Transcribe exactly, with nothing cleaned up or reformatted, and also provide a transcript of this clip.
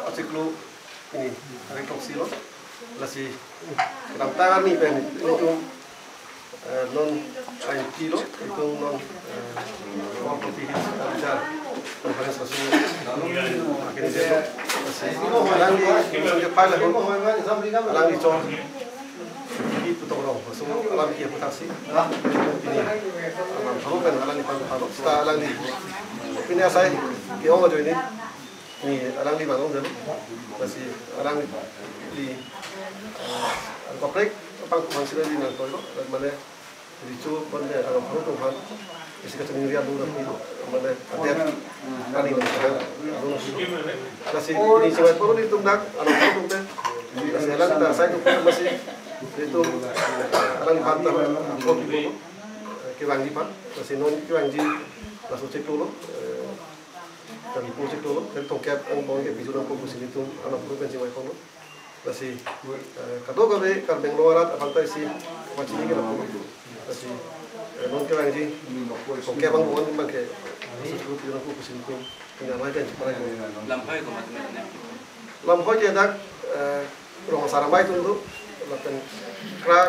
Achiklo ini, hari toksi lo. Lasi kedamtang arni pen itum, eh, non ain ti lo, itum non, eh, non poti hi, eh, bichar conference laso akin dei lo. Lasi alangli, sungke pai la ho, alangli chon ki putong rong, laso alam ki putang si. Ini alam pharo pen alangli pan pharo. Seta alangli pine asai ke-ong ajoine, ini alangli vang-ong dei lo. Lasi alangli, eh, kaprek apang kuman sila di nang toilo, mane, richu pon de alam pharo atum aphan isi kachingri adu nangpi, mane, adet ani nang adu nangpi. Lasi ini chingvai pon ilitum dak alam pharo atum te. Lasi alangli ta asai atum lasi ilitum alangliphan ta apot pu lo, kevangji aphan. Lasi non kevangji laso chiklo lo, eh, kami pu chiklo lo, kali tongkep angbong ke piju nangpo pusi ilitum alam pharo pen chingvai pon lo. Lasi, eh, kadokave Karbi Anglong arat aphan ta isi pachini ke lapu. Lasi, eh, non kevangji tongkep angbong abangke isi piju nangpo pusi ilitum pini amei pen chingvai. Lamhoi komat-mat ne? Lamhoi ke dak, eh, rong asar amei atum do, lapen kra